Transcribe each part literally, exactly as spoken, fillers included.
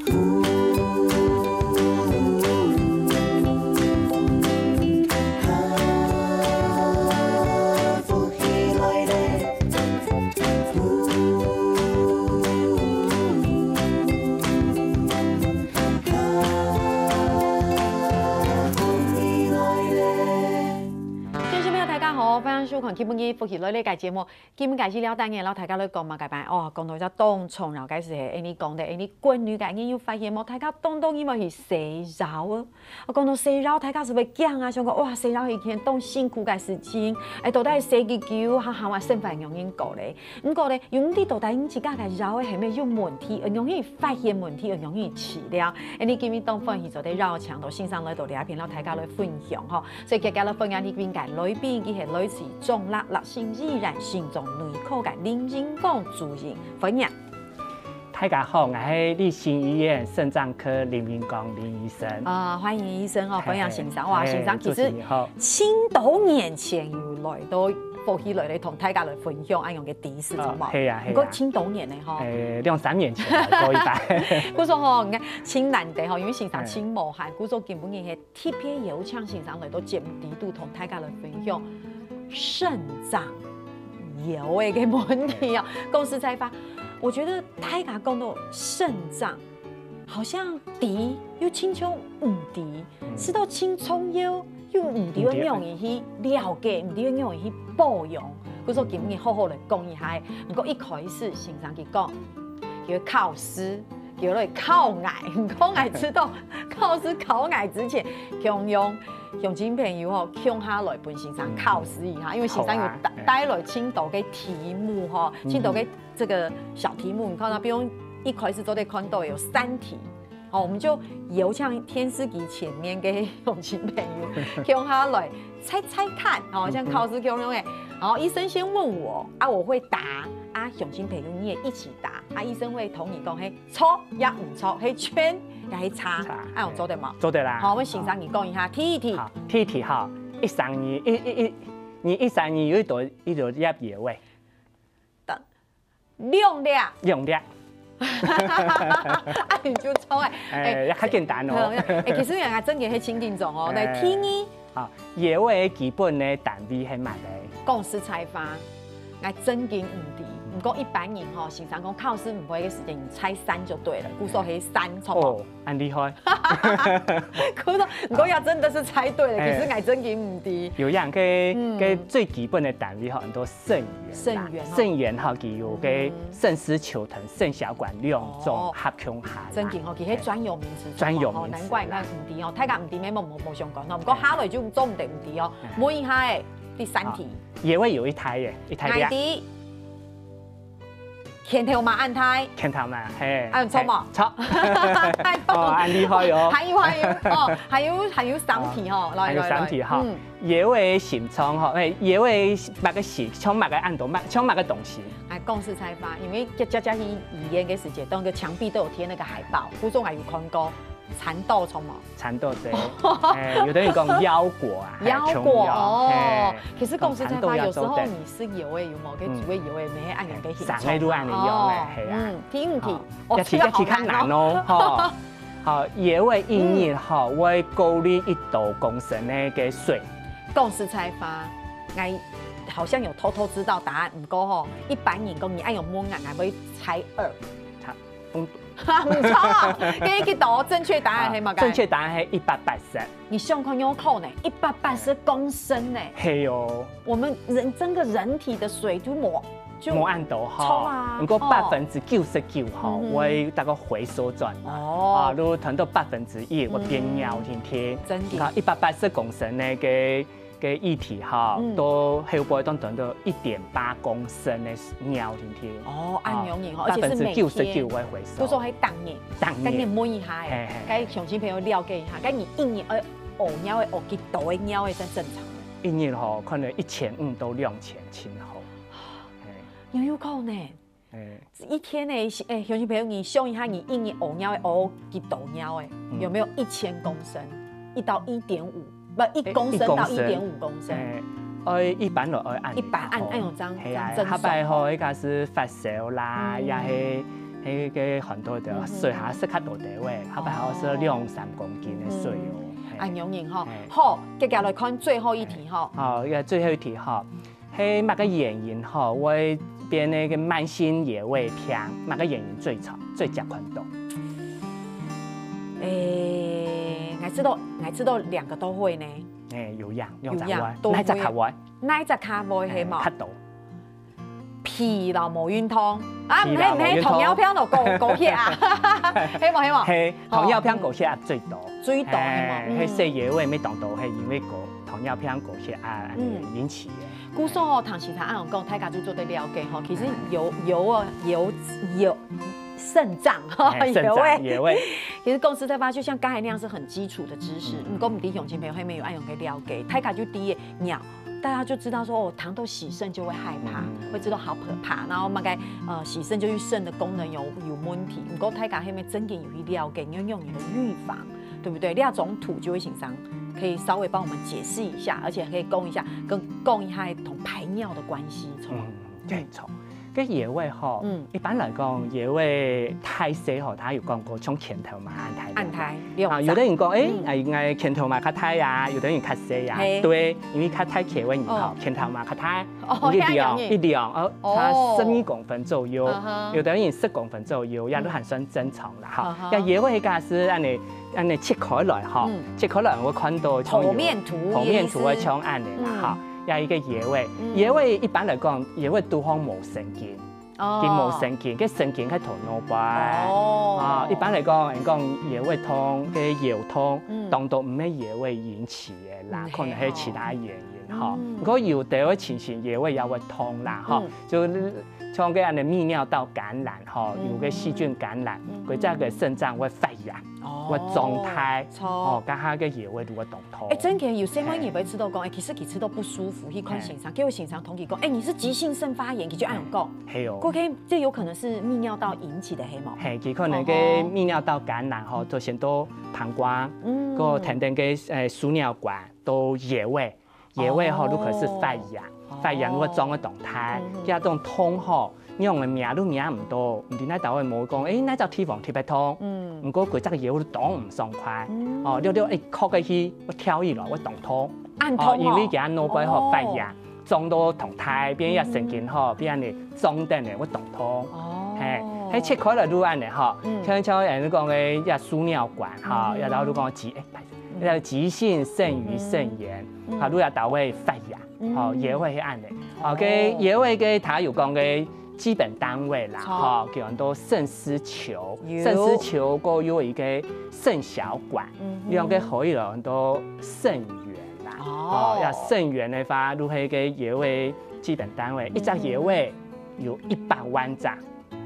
听众朋友，大家好，欢迎收看今晡日福氣來了个節目。今晡日个資料單元，摎大家來講嘛，个班哦，講到一隻當重要个事情，恁呢講个，恁呢國內个，恁呢有發現無？大家當當因為去洗腰哦。 啊，講到洗腰，大家係毋係驚啊？想講哇，洗腰係一件當辛苦个事情，哎，到底洗幾久，還還會生活樣人過咧？毋過咧，又毋知到底自家个腰係毋係有問題，會容易發現問題，會容易治療。哎，你今日當歡喜做得邀請到先生來到這片，摎大家來分享吼。所以今日來分享這片个來賓，佢係來自中壢立新醫院心臟內科个林英光主任，歡迎。 大家好，𠊎係立新醫院腎臟科林英光林醫生。啊，歡迎醫生哦，歡迎先生。哇，先生其實當多年前有來到福氣來了，同大家來分享恁樣个知識，著無？係啊，係啊。毋過當多年了吼。誒，兩三年前來過一擺。故所吼，你看，當難得吼，因為先生當無閒，故所今晡日係特別邀請先生來到節目裡肚同大家來分享腎臟腰仔个問題哦。講實在話，我覺得大家講到腎臟，好像知又親像毋知，知到當重要，又毋知愛仰仔去了解，毋知愛仰仔去保養。故所今日好好來講一下。毋過一開始先生佢講，佢會考試， 叫來考𠊎，毋過𠊎知道考試考𠊎之前，共樣鄉親朋友吼，共下來分先生考試一下，因為先生有帶，好啊。帶來當多个題目吼，當多个這個小題目，你看到，比如一開始做得看到有三題，好，我們就邀請電視機前面个鄉親朋友共下來猜猜看，好，像考試共樣誒，然後醫生先問我，啊，我會答，啊，鄉親朋友你也一起答，啊，醫生會同你講，嘿， 著也毋著，係全也係差，差，恁樣做得無？做得啦。好，𠊎先生你講一下，第一題。好，第一題哈，一儕人，一，一，一，你一儕人有幾多，幾多粒腰仔？兩粒。兩粒。啊，你就著誒。誒，也較簡單哦。誒，其實𠊎正經係當緊張哦。來，第二， 好，腰仔个基本个單位係麼个？講實在話，𠊎正經毋知。毋過一般人吼，先生講考試毋會个時間，你猜三就對了，故所係三，著無？哦，恁厲害。故所，毋過也真的是猜對了，其實𠊎正經毋知。有影个，嗯，个最基本个單位吼，很多 腎源啦。腎源吼。腎源吼，佢有个腎絲球團、腎小管兩種合共下啦。正經吼，佢係專有名詞。專有名詞啦。難怪你看毋知哦，大家毋知乜無，無，無相干哦。毋過下來就做毋得毋知哦。問一下誒，第三題。腰仔有一垤誒，一垤。哪位？拳頭嘛恁大。拳頭嘛，嘿。啊，著無？著。太棒。哦，恁厲害哦。還有，還有，哦，還有，還有三題吼，來，還有三題哈。來，來。嗯。 腰仔个形狀吼，誒，腰仔麼个形，像麼个恁樣，麼，像麼个東西？哎，講實在話，因為這，這，這去醫院个時節，當个牆壁都有貼那個海報，故所𠊎有看過，蠶豆著無？蠶豆，對。誒，有的人講腰果啊，腰果，哦。嘿，其實講實在話，有時候你食腰仔有無？跟煮个腰仔，乜係恁樣个形狀嘛。生个都恁樣樣誒，哦，係啊。嗯，第五題，哦，這題，這題較難哦，吼。 好，腰仔一日吼，會過濾幾多公升个，个水？講實在話，𠊎好像有偷偷知道答案，毋過吼，一般人講你恁樣問𠊎，𠊎會猜二。差，嗯。毋著啊，該幾多？正確答案係麼个？正確答案係一百八十。你想看有可能，一百八十公升呢？係哦。我們人，整個人體的水就無 就無恁多吼，著啊，毋過百分之九十九吼，會大概回收轉來。哦。啊，如果囤到百分之一，會變尿定定。正經。啊，一百八十公升个，个，个液體吼，到後背當囤到一點八公升个尿定定。哦，恁樣仔吼，而且係每天。百分之九十九會回收。就說係逐日，逐日。逐日問一下誒，嘿，嘿。該鄉親朋友了解一下，該你一日愛屙尿愛屙幾多个尿仔正正常？一日吼，可能一千五到兩千盡好。 嘿。有，有可能。嘿。一天呢，誒，鄉親朋友，你想一下，你一日屙尿會屙幾多尿誒？嗯。有沒有一千公升？一到一點五，不，一公升到一點五公升。誒，一般人愛恁樣。一般恁，恁樣正，係啊，正常。下擺吼，一開始發燒啦，嗯。也係，該个寒到个水下食較多个話，下擺還愛食兩三公斤个水哦。嗯。嘿。恁樣吼，嘿。好，接下來看最後一題吼。好，這最後一題吼，係麼个原因吼，會變該个慢性腰仔病，麼个原因最常、最常看到？欸，𠊎知道，𠊎知道兩個都會呢。欸，有影，兩隻會，有影，都會。哪隻較會？哪隻較會，係無？欸，較多。 肥摎無運動。啊，毋係，毋係，肥摎無運動。糖尿病咯，高，高血壓。係無，係無？係，糖尿病高血壓最多。哦，嗯。最多，係無？嘿，嗯。係細腰仔乜當多，係因為高，糖尿病高血壓，恁樣引起个。嗯。故所吼，聽先生恁樣講，大家就做得了解吼。其實腰，嗯。腰啊，腰，腰，腎臟，嘿，腎臟，腰仔。腰仔。其實講實在話，就像剛才那樣是很基礎的知識，嗯。毋過毋知鄉親朋友係無有恁樣个了解，大家就知个，大家就知道說，哦，糖到洗腎就會害怕，嗯。會知道好可怕，然後大概，呃，洗腎就是腎的功能有，有問題。毋過大家係無真正有去了解，你要用你的預防，對不對？這種圖就會先生可以稍微幫我們解釋一下，而且可以講一下，跟，講一下同排尿的關係，從嗯，對，從 該腰仔吼，嗯。一般來講，腰仔大細吼，佢有講過，像拳頭嫲恁大。恁大，啊，有个人講，欸，嗯。𠊎，𠊎拳頭嫲較大啊，有个人較細啊。嘿。對，因為較大个人吼，哦。拳頭嫲較大，哦，一量，這樣。一量，哦，哦。佢十二公分左右，嗯哼。有个人十公分左右，也都還算正常啦，吼。嗯哼。該腰仔該係恁樣，恁樣切開來吼，嗯。切開來會看到像有剖面圖，剖面圖个意思。像恁樣啦，嗯。吼。 也一个腰仔。嗯。腰仔一般來講，腰仔肚項無神經，哦。佢無神經，該神經係頭腦背。哦。啊，一般來講，人講腰仔痛，該腰痛，嗯。當多毋係腰仔引起个啦，嗯，可能係其他原因吼。係哦。嗯。毋過有兜个情形，腰仔也會痛啦，吼。嗯。就像該恁樣泌尿道感染吼，嗯。有个細菌感染，嗯。佢這个腎臟會發炎，哦。會腫大，著。哦，該下个腰仔就會痛。 痛。欸，真个，有細妹人會知道講，欸，其實佢知道不舒服，去看先生，嘿。結果先生同佢講，欸，你是急性腎發炎，佢就恁樣講。係哦。OK，這有可能是泌尿道引起的，係無？嘿，佢可能个哦吼。泌尿道感染吼，就先到膀胱，嗯。過跈等个，呃，輸尿管，到腰仔，腰仔吼，哦。就開始發炎，哦。發炎就會腫个狀態，嗯哼。這種痛吼， 仰仔摸都摸毋到，毋知哪兜个無講，欸，哪隻地方特別痛。嗯。毋過規隻腰都當毋爽快。嗯。哦，了了，欸，靠過去，會跳起來，會當痛。恁痛哦。哦，因為佢腦背吼，哦。發炎，腫到當大，變這神經吼，嗯。變恁樣腫等个，會當痛。哦。嘿，該切開來就恁樣吼，嗯。像，像人講个這輸尿管吼，嗯。也然後就講急，欸，嗯。那急性腎盂腎炎，嗯。啊，就這兜會發炎。 嗯。吼，腰仔係恁樣。哦。吼，該腰仔个，佢有講个基本單位啦，著。吼，叫做腎絲球。有。腎絲球過有一个腎小管，嗯哼。兩个合起來安到腎源啦。哦。吼，這腎源个話，就係該腰仔基本單位，嗯。一隻腰仔有一百萬隻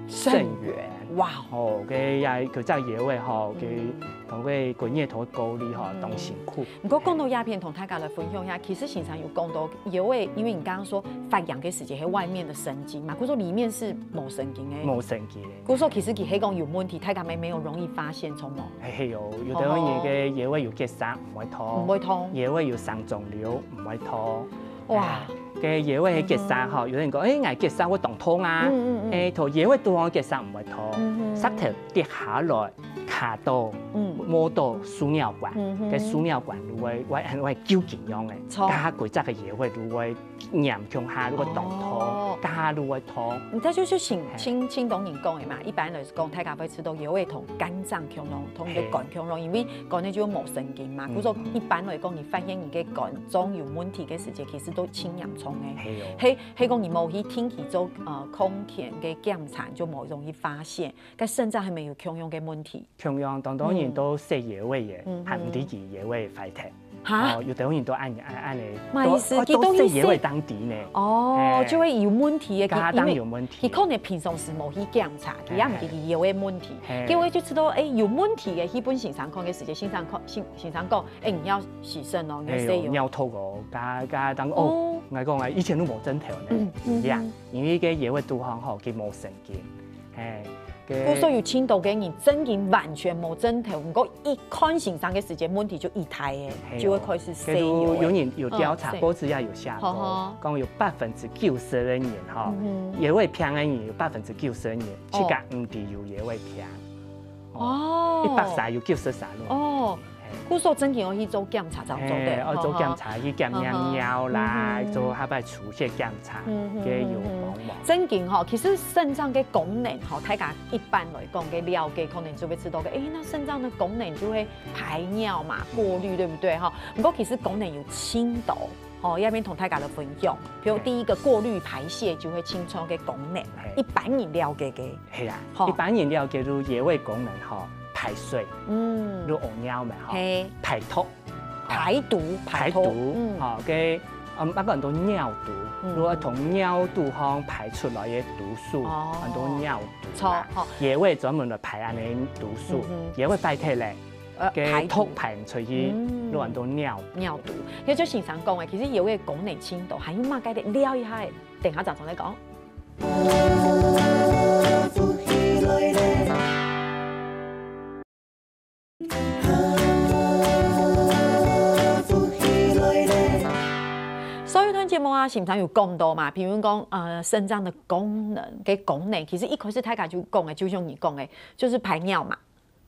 腎源。哇。哦，該也，佢隻腰仔吼，嗯。佢同該個月頭个高麗吼，嗯。當辛苦。毋過講到這片，同大家來分享一下，其實先生有講到腰仔，因為你剛剛說發炎个時節，係外面的神經嘛，故所裡面是無神經个。無神經个。故所其實佢係講有問題，大家乜無容易發現，著無？嘿，嘿喲，有兜人个腰仔有結石，毋會痛。毋會痛。腰仔有生腫瘤，毋會痛。 哇。哎，該腰仔个結石吼，嗯哼。有人講，哎，𠊎結石會當痛啊。嗯，嗯，嗯。哎，頭腰仔肚項結石毋會痛，嗯哼。石頭跌下來，卡到，嗯。摸到輸尿管，嗯哼。該輸尿管就會，會，會糾緊樣个，著。該下規隻个腰仔就會黏共下，就會當痛，哦。該下就會痛。你這就，就像，嘿。像，像當人講个嘛，一般來講，大家會知道腰仔同肝臟共樣，同个肝共樣，嘿。因為肝仔就無神經嘛，嗯。故所一般來講，你發現你个肝 臟有問題个時節，其實都盡嚴重个。係哦。係，係講你無去定期做，呃，康健个檢查，就無容易發現。該腎臟係無有共樣个問題？共樣，當多人都細腰仔个，嗯哼。還毋知佢腰仔壞忒。哈？哦，有兜人都恁，恁，恁樣，麼意思？都，佢都細腰仔當知呢。哦，嘿。就會有問題个，佢，佢當有問題。因為佢可能平常時無去檢查，佢也毋知佢腰仔問題。嘿。結果就知道，哎，有問題个，去分先生看个時節，先生看，先，先生講， 哎，你愛洗腎哦，你愛洗哦。哎喲，尿毒哦，該，該當，哦，哦。𠊎講啊，以前都無症頭呢，嗯，嗯，一樣，嗯。因為該腰仔肚項吼，佢無神經，嘿，故所有盡多个人正經完全無症頭，毋過一看先生个時節，問題就已大个，係哦。就會開始細有个。有人有調查，嗯，報紙也有寫過，好好。講有百分之九十个人吼，嗯哼。腰仔病个人有百分之九十个人，哦。自家毋知有腰仔病。哦。一百儕有九十儕咯。哦。 故所正經愛去做檢查，正做得，嘿，愛做檢查，吼，吼。去檢尿尿啦，嗯哼。做下擺抽血檢查，嗯哼，該有幫忙。嗯哼。正經吼，其實腎臟个功能吼，大家一般來講个了解，可能就會知道个，欸，那腎臟的功能就會排尿嘛，過濾，對不對？吼，不過其實功能有盡多，吼，下面同大家來分享。比如第一個，過濾排泄就係腎臟个功能，嘿。一般人了解个。 係啊，吼。一般人了解就腰仔功能吼，排水，嗯。就屙尿嘛吼，嘿。排毒，排毒，排毒，排毒，嗯。吼，該，嗯，還有很多尿毒，嗯。如果從尿肚項排出來个毒素，哦。很多尿毒啦。著，吼。腰仔專門來排恁呢毒素，嗯哼。腰仔壞忒咧，呃，該毒排毋出去，排毒。嗯。就很多尿毒。尿毒，也就先生講个，其實腰仔功能盡多，還有麼个咧？尞一下仔，等下正同你講。 所以段節目啊，先生有講到嘛，譬如講，呃，腎臟个功能，个功能，其實一開始大家就講个，就像你講个，就係排尿嘛，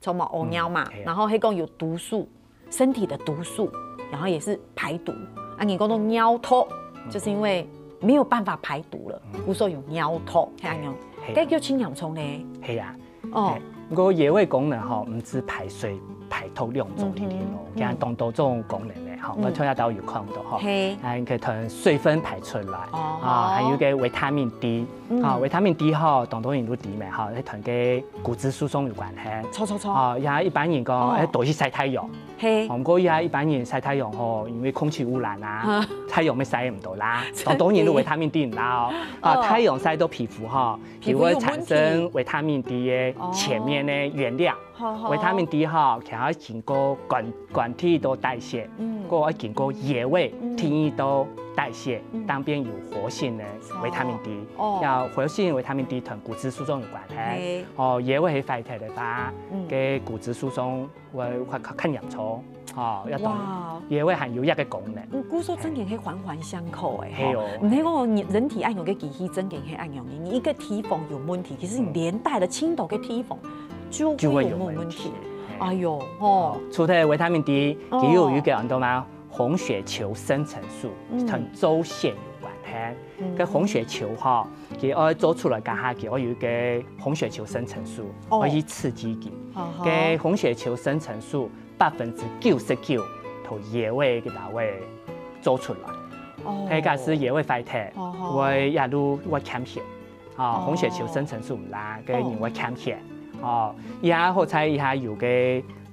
著無？屙尿嘛，嗯，係啊。然後還講有毒素，身體的毒素，然後也是排毒。啊，你講到尿毒，嗯。就是因為沒有辦法排毒了，嗯。故所有尿毒，係恁樣。係啊。該就盡嚴重呢。係啊。哦。係，毋過腰仔功能吼，毋止排水、排毒兩種定定咯，嗯哼。嗯哼。其實當多種功能个吼，嗯。𠊎頭先都有講到吼，係。啊，佢同水分排出來，哦。啊，還有个維他命D， 嗯。吼，維他命D吼，當多人都知咩吼，係同个骨質疏鬆有關係。著，著，著。吼，也一般人講，哦。愛多去曬太陽。係。吼，毋過也一般人曬太陽吼，因為空氣污染啊，啊。太陽乜曬毋到啦。真个。當多人都維他命D毋罅哦。啊，哦。太陽曬到皮膚吼，皮膚有問題。就會產生維他命D个前面个原料。哦。 好，好。維他命D吼，佢愛經過管，管體到代謝，嗯。過愛經過腰仔，嗯。定期到代謝，嗯。當變有活性个維他命D。哦。要活性維他命D同骨質疏鬆有關係。嘿。哦，腰仔係壞忒个話，嗯。該骨質疏鬆會較，較，較嚴重。哦，要懂。哇。腰仔還有一個功能。嗯，故所正經係環環相扣个，係哦。吼。毋係講你人體恁樣个機器，正經係恁樣个。你一個地方有問題，其實你連帶的盡多个地方 就會有問題。就會有問題。哎喲，吼。哦，除了維他命D，哦。佢有一個安到嘛，紅血球生成素，嗯。同周線有關係。嗯。該紅血球吼，佢愛做出來該下，佢愛有一個紅血球生成素，哦。愛去刺激佢。好，好。該紅血球生成素百分之九十九同腰仔个單位做出來。哦。係假使腰仔壞忒，好，好。會一路會欠血。 哦，哦。紅血球生成素毋罅，該人會欠血。哦。哦，這下好在這下有个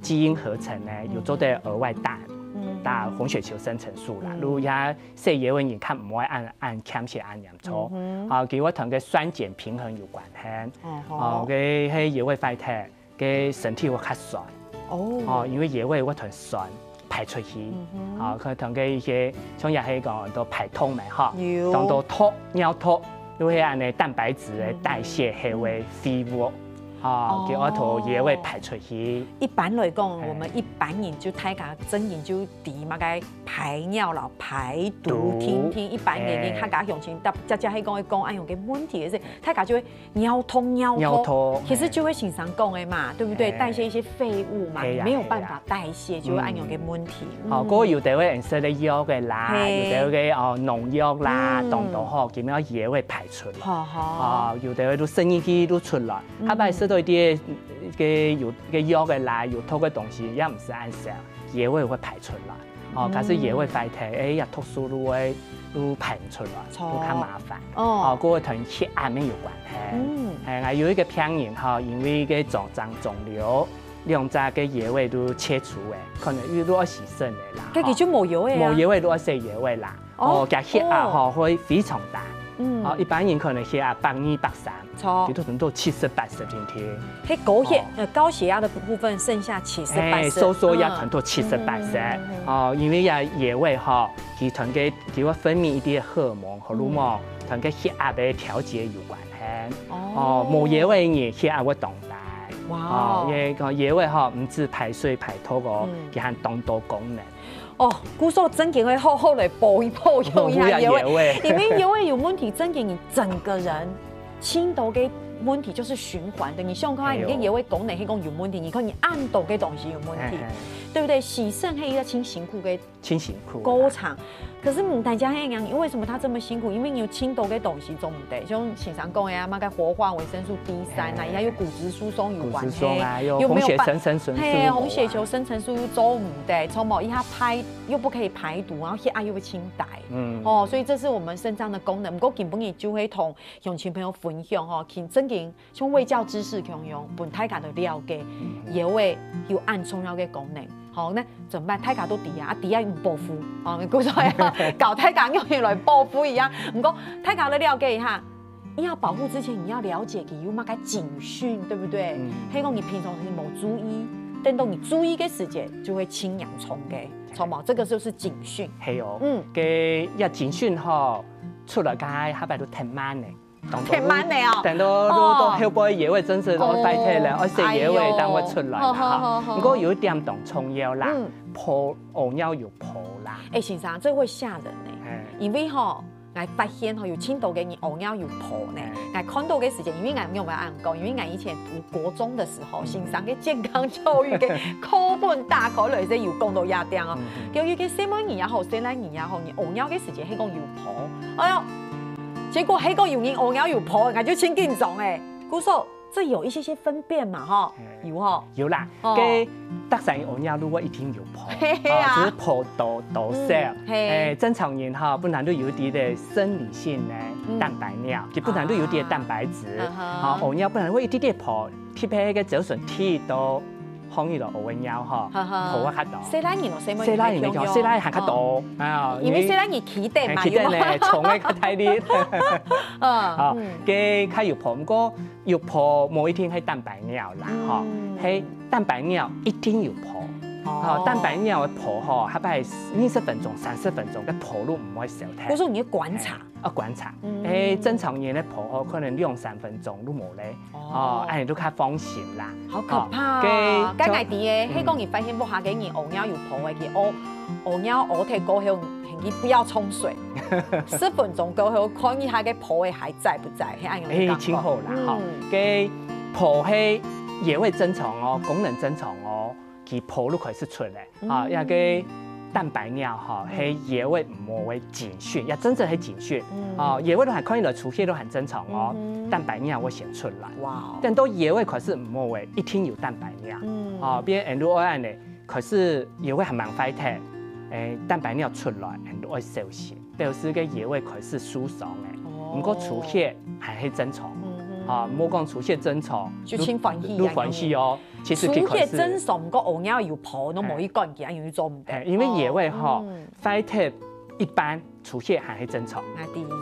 基因合成呢，嗯。有做得額外打，嗯。打紅血球生成素啦。嗯。如果這下細个人較毋會恁，恁欠血恁嚴重。嗯哼。哦，佢會同个酸鹼平衡有關係。哦吼。哦，該係腰仔壞忒， 个身體會較酸。哦。哦，因為腰仔會同酸排出去。嗯哼。哦，可能同个一些，像也係講到排毒嘛，吼。有。當多毒，尿毒，就係恁呢蛋白質个代謝係會廢物。嗯哼。哦，哦。就愛同腰仔排出去。一般來講，嘿。我們一般人就大家真人就知麼个排尿啦、排毒、毒。定定，一般人，嘿。客家鄉親，大家係講，講恁樣个問題个時，大家就會 尿毒，尿毒。尿毒，其實就係先生講个嘛，對不對？嘿。代謝一些廢物嘛，嘿呀，你沒有辦法代謝，嘿呀。就會恁樣个問題。嗯。好，嗯。過有个會用食个藥个啦，嘿。有个个，哦，農藥啦，嗯。當多吼，佢們愛腰仔排出來。好，好。哦，有个會都食入去都出來，嗯。下擺食到一啲个有个藥个啦，有毒个東西，也毋係恁少，腰仔會排出來。 哦，嗯。假使腰仔壞忒，哎呀，毒素就會，就排毋出來，著。就較麻煩。哦。哦，過同血壓乜有關係。嗯。哎，𠊎有一個病人吼，因為个腫脹腫瘤，兩隻个腰仔都切除个，可能又都愛洗腎个啦，該佢就無腰仔啊。吼。無腰仔都愛洗腰仔啦。哦。哦，佢血壓吼，哦。會非常大。嗯。哦，一般人可能血壓百二、百三。 著。佢都可能都七十、八十定定。係高血，哦。呃，高血壓的部分剩下七十、八十。哎，收縮壓可能都七十、八十。嗯。嗯，嗯，嗯，嗯。哦，因為呀，腰仔吼，佢同个，佢會分泌一啲荷爾蒙，荷爾蒙，嗯。同个血壓个調節有關係。哦，無葉仔个人血壓會當低。哇哦，因為講葉仔吼，毋止排水排毒哦，佢還當多功能。哦，故所正經愛好好來保一保養一下葉仔，因為葉仔有問題，正經你整個人。 盡多个問題就係循環个，你想看下你个葉仔功能係講有問題，你看你恁多个東西有問題，對不對？洗腎係一個盡辛苦个，盡辛苦，過程。可是嗯，大家係講，為什麼他這麼辛苦？因為你有盡多个東西做毋得，像先生講个啊，麼个活化維生素 D 三啊，也有骨質疏鬆有關係，又沒有辦，紅血球生成素，係，紅血球生成素又做毋得，著無？一下排又不可以排毒，然後血壓又會盡低，嗯，哦，所以這是我們腎臟的功能。不過今晡日就會同 鄉親朋友分享吼，其實正經像衛教知識共樣，分大家都了解，葉仔有恁重要个功能。好，那怎麼辦？大家都知啊，啊知啊毋保護，哦，故所以教大家用來保護一下。毋過大家都了解一下，你要保護之前，你要了解佢有麼个警訊，對不對？係講你平常時無注意，等到你注意个時節，就會盡嚴重个，著無？這個就是警訊。係哦，嗯，該這警訊吼，出來該下擺都忒慢呢。 當多，忒慢了哦。等到，哦，到後背葉仔真實都壞忒了，哦，愛洗葉仔，哎喲，正會出來啦，哈。毋過有一點當重要啦，嗯，疱，屙尿有疱啦。哎，先生，這會嚇人呢，因為吼，𠊎發現吼，有盡多个人屙尿有疱呢，𠊎看到个時節，因為𠊎仰會恁講，因為𠊎以前讀國中个時候，先生个健康教育个課本打開來時有講到這點哦，有一個細妹人也好，細倈人也好，你屙尿个時節係講有疱，哎喲， 結果係講有人屙尿有疱，𠊎就盡緊張哎。故所，這有一些些分辨嘛，吼，有吼。有啦，哦，該逐儕人屙尿都會一定有疱，係啊，哦，只係疱多多少。嗯，係。哎，正常人吼，本來都有一點个生理性个蛋白尿，佢本來都有一點蛋白質，啊哈，哦，屙尿本來會一點點疱，特別个朝晨天都 䟘起來屙个尿吼，疱會較多。細倈人咯，細妹人，細倈人較，細倈人還較多啊，因為細倈人企等嘛，企等呢，衝个較大力。嗯，好，該較有疱，毋過有疱無一定係蛋白尿啦，吼，係蛋白尿一定有疱。哦，蛋白尿个疱吼，下擺二十分鐘、三十分鐘，該疱就毋會消忒。故所你要觀察。 要觀察，哎，正常人个疱吼，可能兩三分鐘就無咧，哦，恁樣就較放心啦。好可怕哦！該𠊎知个，係講你發現屋下个人屙尿有疱个，佢屙屙尿屙忒過後，你不要沖水，十分鐘過後看一下該疱个還在不在，係恁樣个感覺。哎，盡好啦，吼，該疱係葉仔正常哦，功能正常哦，佢疱就開始出咧。 啊，這個蛋白尿吼，係葉仔毋好个警訊，也真正係警訊。哦，葉仔都還看起來出血都還正常哦，蛋白尿會先出來。哇哦！等到葉仔開始毋好个，一定有蛋白尿。哦，變𠊎兜愛恁樣，開始葉仔還吂壞忒，哎，蛋白尿出來，𠊎兜愛小心，表示該葉仔開始受傷咧。毋過出血還係正常。哦，莫講出血正常，就盡歡喜，就歡喜哦。 其實佢開始出血正常，毋過屙尿有疱，都無去管佢，恁樣就做毋得。哎，因為葉仔吼，壞忒一半出血還係正常，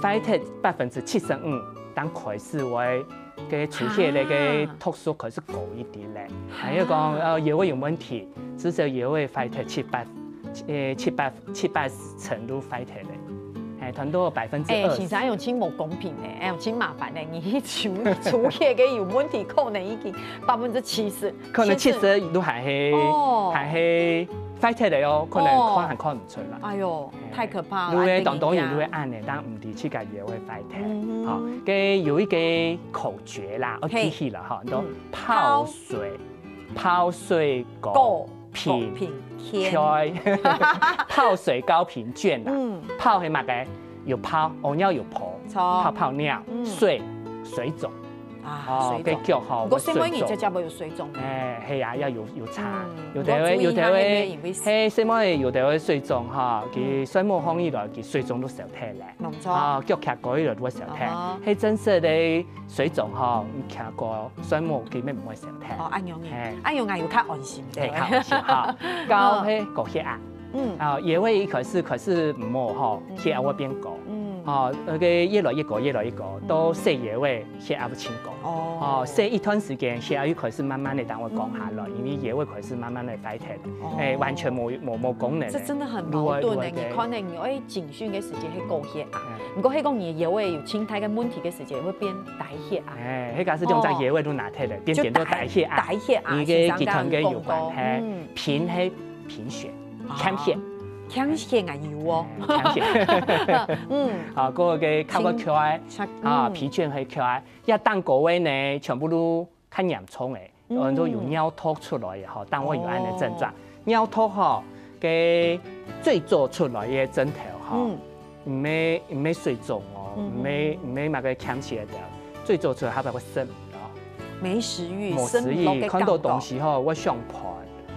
壞忒百分之七十五，當開始會个出血个个毒素開始高一點咧。還有講，呃，葉仔有問題，至少葉仔壞忒七八，呃，七八七八成都壞忒咧，哎，差不多百分之二十。哎，先生，恁樣盡無公平呢，恁樣盡麻煩呢。你去抽抽血个有問題，可能已經百分之七十，可能七十都還係，哦，還係壞忒个哦，可能看還看毋出來。哎喲，太可怕了！因為當多人都會恁樣，但毋知自家葉仔壞忒。好，該有一個口訣啦，我記起了哈，你都泡水，泡水高 貧，高貧，對，泡水高貧賤啦。泡係麼个？有泡，屙尿有泡，泡泡尿，水，水腫。啊，哦，水腫。該腳吼，毋過細妹人會水腫。這隻會有水腫呢。哎，係啊，愛有有差，有个會有个會，係細妹有个會水腫吼，佢睡目䟘起來，佢水腫都消忒咧。無錯。啊，腳徛高起來都會消忒，係真實个 水腫吼，你徛過睡目根本毋會消忒。哦，恁樣呢，恁樣𠊎有較安心个。係，較安心哈。高血高血壓，嗯，啊，葉仔一開始開始毋好吼，血壓會變高，嗯，哦，該个越來越高，越來越高，到細腰仔血壓會升高。哦。哦，細一段時間，血壓又開始慢慢个等會降下來，因為腰仔開始慢慢个壞忒，哦。哎，完全無無無功能了。這真的很矛盾呢。愈來愈个。你看呢，你愛警訊个時節係高血壓，嗯。毋過係講你腰仔有重大个問題个時節，會變低血壓。哎，該假使兩隻腰仔都拿忒了，變變到低血壓，就低低血壓，你个血糖个有關，係，嗯。貧係貧血，欠血。欠血啊，有哦。哎，欠血。嗯。啊，該个較會翹，啊，嗯。疲倦會翹，也當高个呢，全部都較嚴重个。 有人都有尿毒出來个吼，當會有恁个症狀。哦。尿毒吼，个最早出來个症頭吼，嗯。毋係毋係水腫哦，嗯哼。毋係毋係麼个欠血个，最早出來佢會食毋落。沒食慾，無食慾，食毋落个感覺。看到東西吼，會想飯。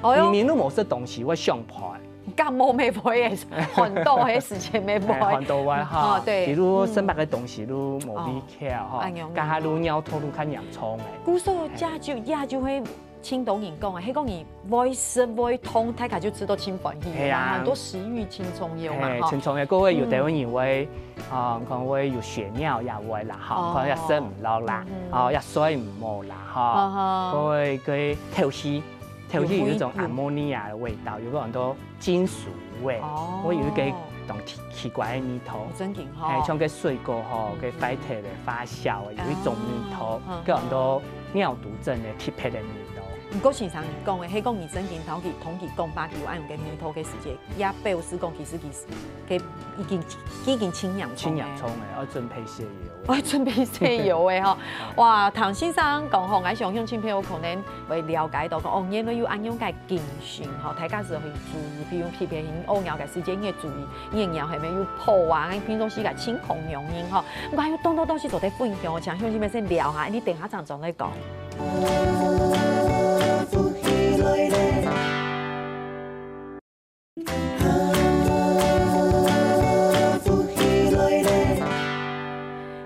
哎喲。明明都無食東西，會想飯。 感冒乜會，寒到个時節乜會。哎，寒到會哈，哦，對。比如食麼个東西都無胃口哈，嗯。哦，恁樣，該下都尿毒都較嚴重个。故所這就，這就會聽到人講啊，係講你會食會痛，大家就食到盡歡喜嘛，係啊。很多食慾盡重要嘛，嘿，哈。盡重要，各位有的人會，嗯。啊，可能會有血尿也會啦，哈，哦。可能也食毋落啦，嗯哼。哦，也睡毋好啦，哈，哦吼。各位个透析。 頭去有一種ammonia个味道，有个很多金屬味，哦。會有一个當奇，奇怪个味道。有正經吼。嘿，像个水果吼，嗯。个壞忒个、發酵个，有一種味道，嗯，嗯，个很多尿毒症个特別个味道。毋過先生你講个，係講你正經同佢，同佢講吧，佢有恁樣个味道个時節，也表示講其實佢，佢已經，已經盡嚴重个。盡嚴重个，要準備洗腰。 愛準備洗腰仔吼。哇，聽先生講吼，𠊎相信親朋友可能會了解到講，哦，原來有恁樣个警訊吼，大家係愛注意，比如特別係屙尿个時間，你愛注意，你个尿係毋係有泡啊，平常時个情況樣樣吼。毋過還有當多東西做得分享哦，請兄弟們先尞下，你等下正轉來講。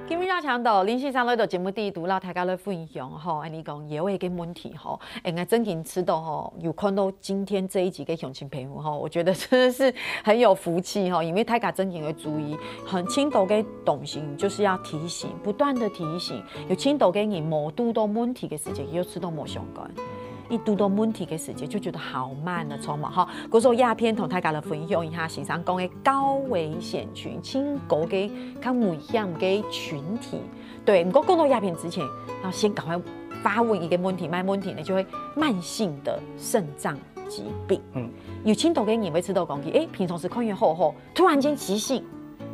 今日邀請到林先生來到節目底肚，摎大家來分享吼，恁樣講腰仔个問題吼，哎，𠊎正經知道吼，有看到今天這一集个鄉親朋友吼，我覺得真的是很有福氣吼，因為大家正經會注意，很盡多个東西，就是要提醒，不斷的提醒，有盡多个人無堵到問題个時節，又知道無相干。 一堵到問題个時節，就覺得好慢了，著無吼？故所這片同大家來分享一下，先生講个高危險群，盡高个、較危險个群體。對，毋過講到這片之前，要先趕快發問一個問題，麼个問題呢？就係慢性的腎臟疾病。嗯。有盡多个人會知道講，誒，平常時看起好好，突然間急性，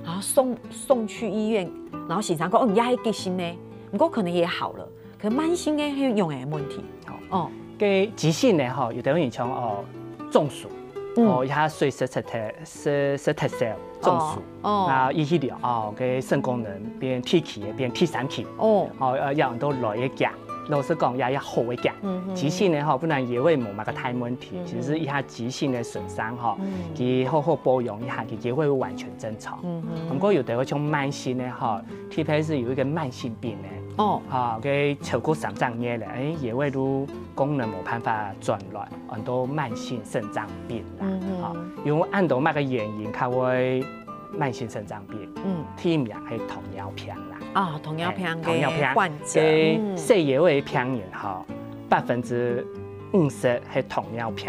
然後送，送去醫院，然後先生講，哦，你這係急性呢，毋過可能也好了。 可慢性个係腰仔个問題。好。哦。該急性个吼，有兜人講哦，中暑，嗯。哦，一下水濕濕忒，濕，濕忒忒，中暑。哦，哦。啊，一去了，哦，該腎功能變第二期，變第三期。哦。哦，呃，有兜來个遽，老實講，也，也好个遽。嗯哼。急性个吼，本來腰仔無麼个大問題，嗯哼。其實一下急性个損傷吼，嗯。佢好好保養一下，佢腰仔會完全正常。嗯哼。毋過有兜个像慢性个吼，特別係有一個慢性病个， 哦。啊，該超過三隻月了，誒，腰仔都功能無辦法轉來，安到慢性腎臟病啦。嗯哼。啊，有恁多麼个原因較會慢性腎臟病？嗯。第一名係糖尿病啦。啊，糖尿病个，誒，糖尿病患者，該，嗯。細腰个病人吼，百分之五十係糖尿病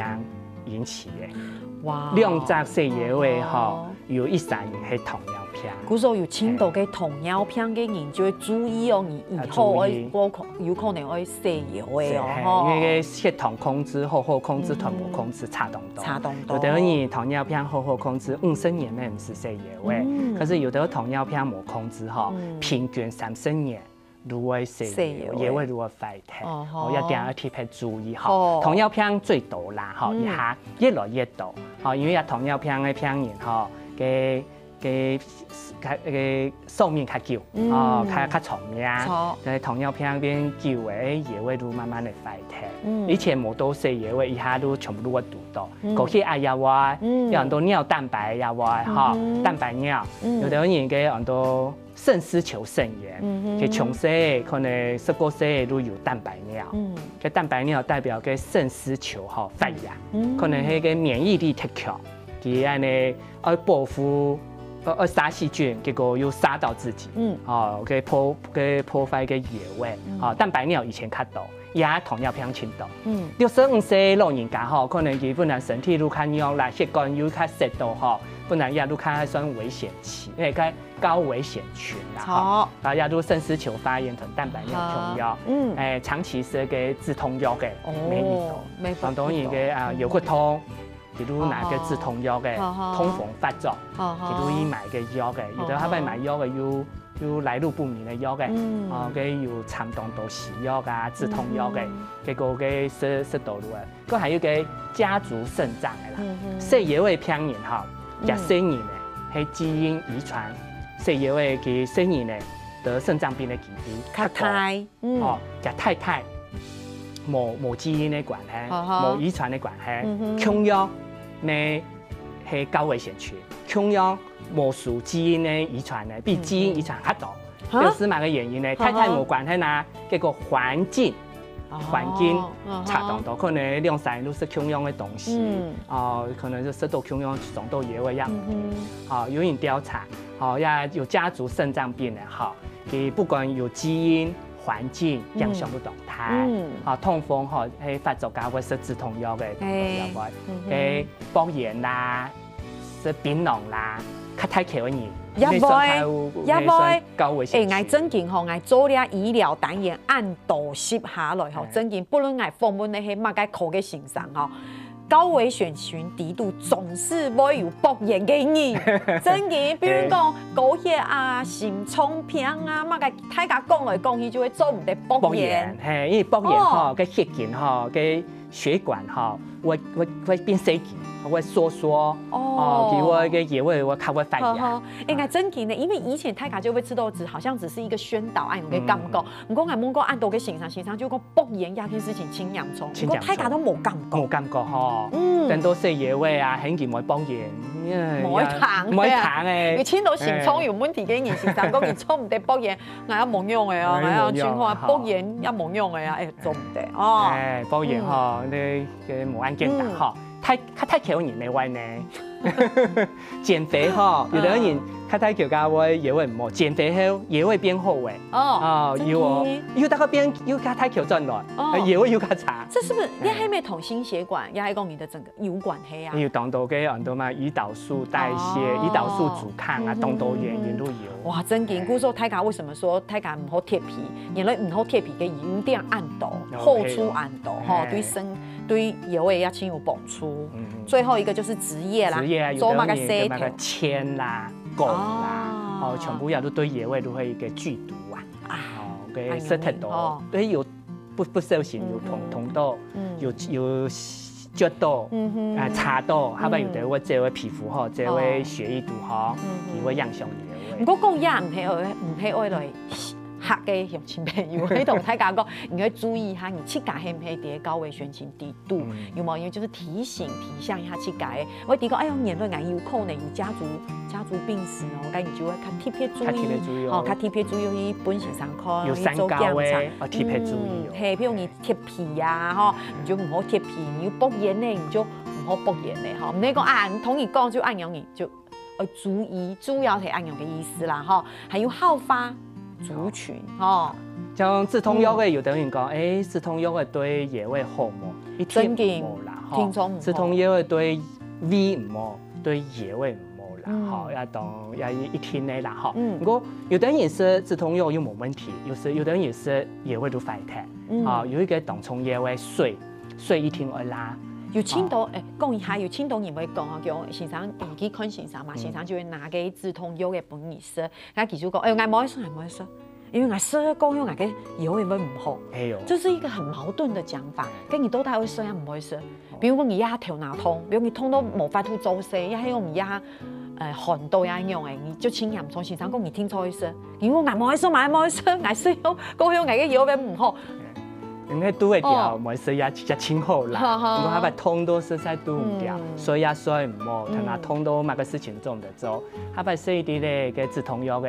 引起个。哇。兩隻細腰仔吼，哦。 有一儕人係糖尿病。故所有盡多个糖尿病个人就愛注意哦，你以後愛，啊，注意。有可，有可能愛洗腰仔哦，係，吼。因為个血糖控制好好控制，嗯。同無控制差當多。差當多。有兜人糖尿病好好控制，五十年乜毋使洗腰仔。嗯。可是有兜糖尿病無控制吼，嗯。平均三十年 就會洗腰，洗腰仔。腰仔就會壞忒。哦吼。哦，一定愛特別注意吼。哦。糖尿病最多啦，吼，嗯。一下越來越多，吼，因為啊糖尿病个病人吼，个，个，个壽命較久，嗯。哦，較，較長命。著。所以糖尿病變久个，腰仔就慢慢个壞忒。嗯。以前無多洗腰仔，一下就全部都會堵到。嗯。高血壓也會，嗯。有很多尿蛋白也會，吼，嗯哼。蛋白尿。嗯。有兜人个很多 腎絲球腎炎，嗯哼。佢從細可能十過歲就有蛋白尿。嗯。該蛋白尿代表个腎絲球吼發炎，嗯。可能係个免疫力忒強，佢恁呢愛保護呃，呃，殺細菌，結果又殺到自己。嗯。哦，个破，个破壞个腰仔。嗯。哦，蛋白尿以前較多，也糖尿病盡多。嗯。六十五歲老人家吼，可能佢本來身體愈較弱啦，血管又較塞到吼，本來也愈較算危險期，因為較高危險群啦吼。好。啊，也愈腎絲球發炎同蛋白尿共樣。好。嗯。哎，長期食个止痛藥个，哦，免疫个。免疫个。當多人个啊，腰骨痛， 佢就拿个止痛藥个，好，好。痛風發作，好，好。佢就去買个藥个，有个後擺買藥个又，又來路不明个藥个，嗯。哦，个有摻當多西藥啊、止痛藥个，嗯。結果个食，食到落來。个還有个家族腎臟个啦，嗯哼。食腰仔病人吼，嗯。佢細人呢，係基因遺傳，食腰仔佢細人呢，得腎臟病个機會較高。較大。 嗯。哦，佢太太無，無基因个關係，好好。無遺傳个關係，嗯哼。共樣呢係高危險群，共樣無受基因个遺傳呢，比基因遺傳較多。嗯哼。哈？這係麼个原因呢？好好。太太無關係啦，結果環境，哦，環境差當多，嗯哼。可能兩儕都食共樣个東西，嗯。哦，可能就食到共樣，傷到腰仔樣。嗯哼。哦，有人調查，哦，也有家族腎臟病个，吼，佢不管有基因、 環境影響都當大。嗯。啊，痛風吼，係發作个會食止痛藥个，痛風藥會，嘿。嗯哼。个薄鹽啦，食檳榔啦，較大口个人，也會，也會。會算高危險群。欸，𠊎正經吼，𠊎做這醫療單元恁多集下來吼，嘿。正經，不論𠊎訪問个係麼个科个先生吼， 高危險群裡肚總是會有薄鹽个人。正經，比如講高血壓、心臟病啊，麼个大家講來講去就會做毋得薄鹽。薄鹽，嘿，因為薄鹽吼，哦。个血管吼，个血管吼，會，會，會變細支，會縮縮，哦。哦，佢會个腰仔會較會發炎。好，好。欸，𠊎正經呢，因為以前大家就會知道，只，好像只是一個宣導恁樣个感覺。嗯。 毋過𠊎問過恁多个先生，先生就講薄鹽這件事情真嚴重，盡嚴重。毋過大家都無感覺。無感覺吼。嗯。等到食腰仔啊，很緊會薄鹽，哎呀，無愛聽，無愛聽欸。有盡多心臟有問題个人，先生講佢做毋得薄鹽，𠊎也無用个哦，哎，𠊎也無用啊，盡快薄鹽也無用个啊，哎，做毋得哦。哎，薄鹽吼，嗯。你，你無恁簡單吼。嗯。太，較大口人个話呢， 減肥吼，有个人較大口个話，腰仔毋好，減肥後腰仔變好欸。哦，哦，有哦，真的？又大概變，又較大口轉來，哦。呃，腰仔又較差。這是不是，哎。你還沒同心血管，也還講你的整個有關係啊？有當多个，很多嘛，胰島素代謝，哦。胰島素阻抗啊，嗯哼，當多原因都有。嗯哼。哇，真的，故所大家為什麼說大家毋好鐵皮？原來毋好鐵皮个有點恁多，哦，好處恁多，吼，哎。對身，對腰仔也真有幫助。嗯哼。最後一個就是職業啦，職業啊，有的人做麼个事情，有的那個鉛啦、汞啦，哦。哦，全部也都對腰仔都會一個劇毒啊。啊，哦，OK，哎喲，食忒多，哦。對，有不，不小心有碰，嗯哼。碰到，嗯。有，有擳到，嗯哼。啊，擦到，嗯。下擺有的會這位皮膚吼，這位血液肚吼，嗯哼。佢會影響腰仔。毋過講也毋係愛，毋係愛來 嚇个鄉親朋友，𠊎同大家講，你愛注意一下，你自家係毋係在高危險群裡肚，嗯。有無？因為就是提醒、提醒一下自家个。𠊎知講，哎喲，原來𠊎有可能有家族，家族病史哦，該你就愛較特別注意，較特別注意哦。吼，較特別注意去分先生看，有三高个，去做檢查。哦，特別注意哦。嗯，係，譬如你鐵皮啊，吼，你就毋好鐵皮，你有薄鹽呢，你就毋好薄鹽呢，吼。毋係講啊，你同你講就恁樣，你就 呃，注意，主要係恁樣个意思啦，吼。還有好發族群，吼。像止痛藥个，嗯。有的人講，欸，止痛藥个對腰仔好無？一定無啦，真的，吼。聽說無。止痛藥个對胃毋好，對腰仔毋好啦，嗯。吼，也當，也一定个啦，吼。嗯。毋過，有的人食止痛藥又無問題，有時，有的人食腰仔就壞忒，嗯。吼，有一個當重要个水， 水一定愛啦。有盡多，哦。欸，講一下，有盡多人會講哦，叫先生，你去看先生嘛，嗯。先生就會拿个止痛藥个分你食。該佢就講，哎喲，𠊎無愛食，𠊎無愛食，因為𠊎食了過後，𠊎个腰仔會毋好。哎喲。這是一個很矛盾的講法，嗯。該你到底愛食還毋愛食？哦。比如講你這下頭那痛，比如你痛到無法度做事，也係講你這下，呃，寒到呀樣欸，你就盡嚴重，先生講你定著愛食，你講𠊎無愛食，𠊎無愛食，𠊎食了過後𠊎个腰仔會毋好。 應該拄會調，哦。無食也，也盡好啦。好，好。毋過下擺痛到實在拄毋調，嗯。睡也睡毋好，嗯。頭那痛到麼个事情做毋得做。下擺食一滴咧，个止痛藥个，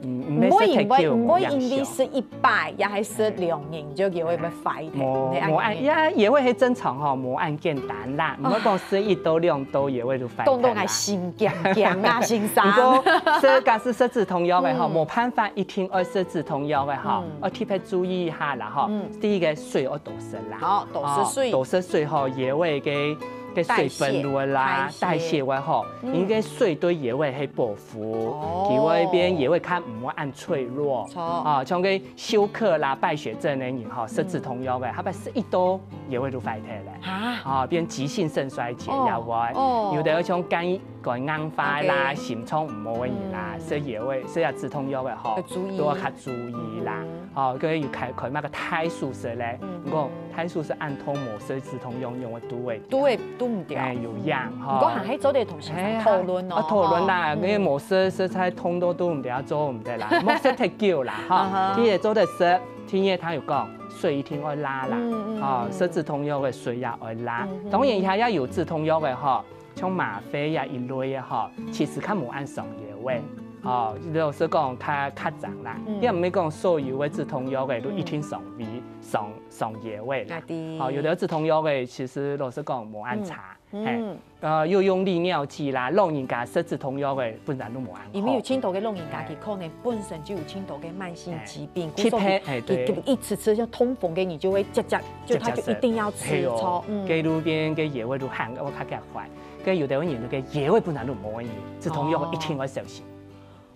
毋會因為毋會因為食一擺也係食兩日，就腰仔會壞忒，無無恁，也腰仔係正常吼，無恁簡單啦，毋會講食一到兩到腰仔就壞忒啦。講到𠊎心驚驚啊，先生。毋過食假使食止痛藥个吼，無辦法一定愛食止痛藥个吼，愛特別注意一下啦吼。第一个水愛多食啦，好，多食水，多食水吼，腰仔个个水分率啦，代謝會好，因為个水對腰仔係保護。 佢會變腰仔較毋會恁脆弱。啊，像該休克啦、敗血症个人吼，食止痛藥个，佢食一到腰仔就壞忒咧。啊，變急性腎衰竭也會。有个像肝肝硬化啦、心臟毋好个人啦，食腰仔、食啊止痛藥个吼，都愛較注意啦。吼，佢有開開麼个大手術咧，毋過大手術恁痛無食止痛藥用个都會。都會 堵毋著。哎，有影吼。毋過還係做得同先生討論哦。啊，討論啦，你無食食菜痛到堵毋著，做毋得啦，莫食忒久啦哈。第一做得食，第二佢有講水一定愛罅啦，哦，食止痛藥个水也愛罅。當然，佢也有止痛藥个吼，像嗎啡呀一類个吼，其實較無恁傷腰仔。哦，老實講，較較重啦。你毋係講所有个止痛藥个都一定傷胃、傷傷腰仔啦。哦，有个止痛藥个，其實老實講無恁差。 嘿，呃，又用利尿劑啦，老人家食止痛藥个本身都無恁好。因為有盡多个老人家，佢可能本身就有盡多个慢性疾病，故所佢佢一直食，像痛風个人就會接接，就他就一定要吃，係哦，嗯，該路邊个腰仔都喊，我較較壞。該有个人个腰仔本身都無个人，止痛藥一定要小心。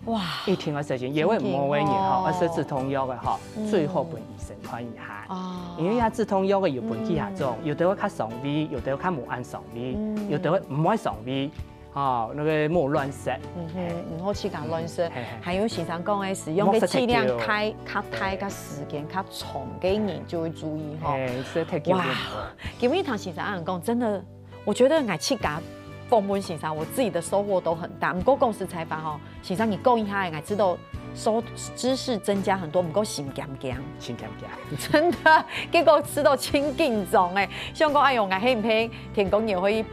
哇，一定要小心，腰仔毋好个人吼，愛食止痛藥个吼，最好分醫生看一下。哦，因為啊，止痛藥个有分幾下種，有个會較傷胃，有个會較無恁傷胃，有个會毋會傷胃，吼，該个莫亂食。嗯哼，毋好自家亂食。還有先生講个，使用个劑量較較大、較時間較長个人就會注意吼。哎，食忒久就毋好。今日聽先生恁講，真的 我覺得𠊎自家訪問先生，我自己的收穫都很大。毋過講實在話吼，先生你講一下，𠊎知道收知識增加很多，毋過心驚驚。心驚驚。真的，結果知道真緊張哎，想講哎喲，𠊎係毋係天光日會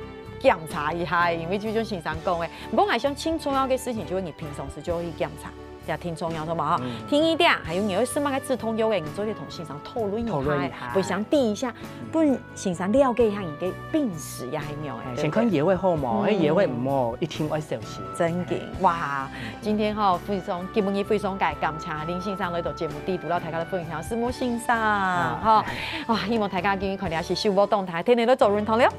檢查一下，因為就像先生講个，毋過𠊎想最重要个事情就係你平常時就會去檢查。 這聽重要，好無？第二點，還有你愛食麼个止痛藥个，你做得同先生討論一下，分先生定一下，分先生了解一下你个病史也還有。先看腰仔好無？哎，腰仔毋好，一定愛小心。真个，哇！今天吼非常，今晡日非常感感謝林先生來到節目裡肚，摎大家來分享，承蒙先生，吼，哇！希望大家今日看了係收穫當大，天天都做運動了。